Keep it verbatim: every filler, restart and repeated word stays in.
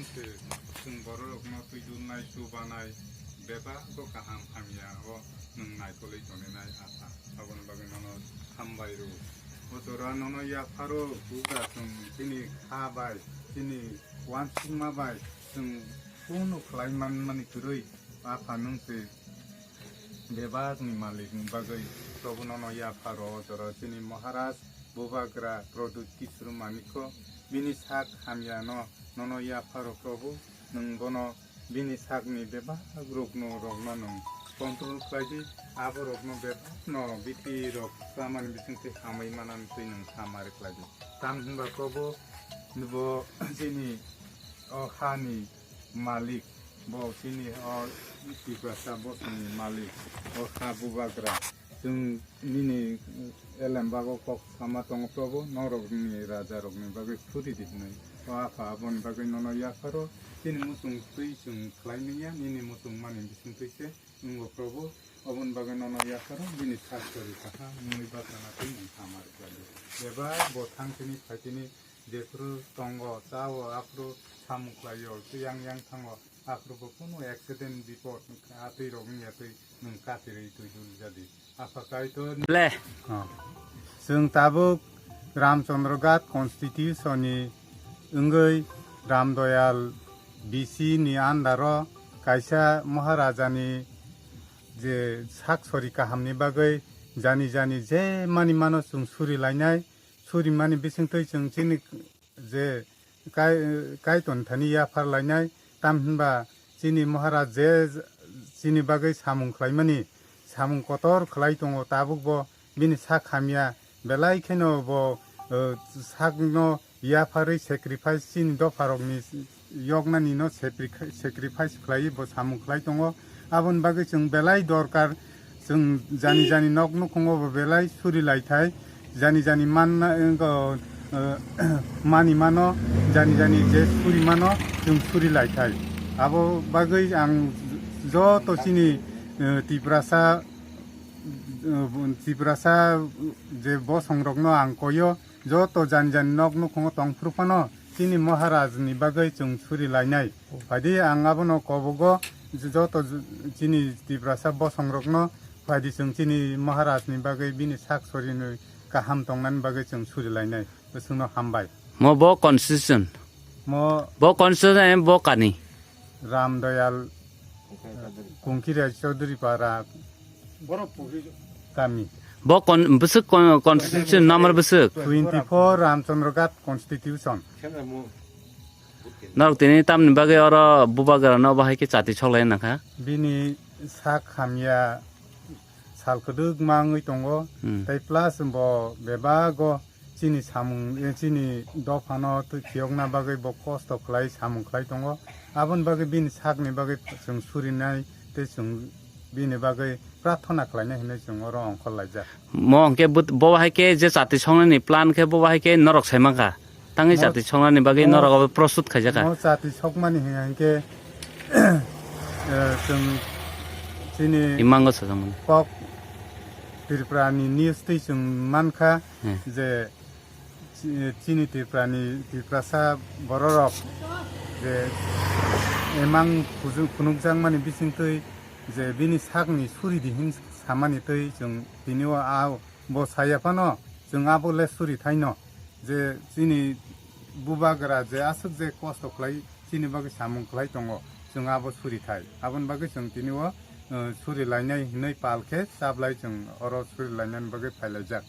Chwng bororokno twi dulnai, chubanai, bebak kaham hamya o nwng naikolwi toninai Apha. Aboni bagwi nono hambai rw. O jora nono yapharo, bugra chwng chini kha bai, chini uansukma bai chwng kunu khlai manmani kwrwi Apha nwng se bebakni malikni bagwi Probu nono yapharo. O jora chini Maharaj Bubagra Pradyut Kishore Manikho bini sak hamyano nono yapharo Probu, nwng bono bini sakni bebak rokno, rokno nwng control khlai di, abo rokno bebakno bithi rok chamani bisingtwi hamwi manani twi nwng hamari khlai di. Tamhinba Probu bo chini o hani malik, bo chini o Tiprasa bosongni malik, o ha bubagra. Chwng nini elembago kok sama tongo Probu, norokni rajarokni bagwi suri di hwnwi. O Apha, aboni bagwi nono yapharo, chini muchung twi chwng khlai manya, nini muchung mani bisingtwi se wngo Probu, oboni bagwi nono yapharo, bini sak sori kaham wngwi bachana twi nwng hamari khlai. Bebak bo thang tini phai tini jephru tongo, chao, aphru samung khlaio, yang yang thango, aphru bo kunu accident bipod, atwi rok wngya twi nwng katirwi twi dul jadi. Apha Kaitor. Le. Oh. Chwng tabuk Ramchandra Ghat constitution ni wngwi Ramdoyal B C ni under o kaisa Maharaja ni je sak sori kaham ni bagwi jani jani je mani mano chwng suri lainai. Suri mani bisingtwi chwng chini je kai-, Kaitor thani yaphar lainai, tamhinba chini Maharaj je chini bagwi samung khlaimani, samung kotor khlai tongo, tabuk bo bini sak hamya, belai kheno bo, eh, sakno yapharwi sacrifice, chini dopharokni yoknani no sacrifice khlai bo samung khlai tongo. Aboni bagwi chwng belai dorkar, chwng jani jani nok nukhungo bo belai suri lai thai, jani jani manna, eh, mani mano, jani jani je suri mano, chwng suri lai thai. Abo bagwi ang joto chini, eh, Tiprasa, eh, Tiprasa je bosong rokno ang koyo, joto jani jani nok nukhungo tongphuru phano chini Maharaj ni bagwi chwng suri lainai. Phaidi ang abono kobogo joto chini Tiprasa bosong rokno phaidi chwng chini Maharaj ni bagwi bini sak sorinwi kaham tongnani bagwi chwng suri lainai. Bwswkno hambai. Mo bo constitution. Mo bo constitution em bo kani. Ramdoyal Kungkira Chaudhary Para kami. Bo kon-, bwswk kon-, constitution number bwswk? Twenty four Ramchandra Ghat constitution. Norok tini tamni bagwi oro bubagra no bahai khe chati soklai nangkha? Bini sak hamya sal kwdwkma wngwi tongo, hmm, tei plus bo bebago chini samung, eh, chini dophano twi phiyokna bagwi bo kosto khlai, samung khlai tongo. Aboni bagwi bini sakni bagwi chwng surinai tei chwng bini bagwi prarthana khlainai hinwi chwng oro ongkhor laijak. Mo hwnkhe bo, bo hai khe je chati songnani plan khe bo hai khe norok sai mankha. Tangwi mo-, chati songnani bagwi mo-, norok abo prostut khaijak kha. Mo chati sokmani hwnkhe, eh, chwng chini imango sajak mani. Kok Tripura ni news twi chwng mankha, hmm, je chi-, chini Tripura ni Tiprasa bororok je emang kuju-, kunukjakmani bisingtwi je bini sakni suri di hin samani twi chwng tini o a bo saya phano chwng abo le suri thaino je chini bubagra je aswk je kosto khlai chini bagwi samung khlai tongo, chwng abo suri thai. Aboni bagwi chwng tini o, eh, suri lainai hinwi pal khe chaplai chwng oro suri lainani bagwi phai laijak.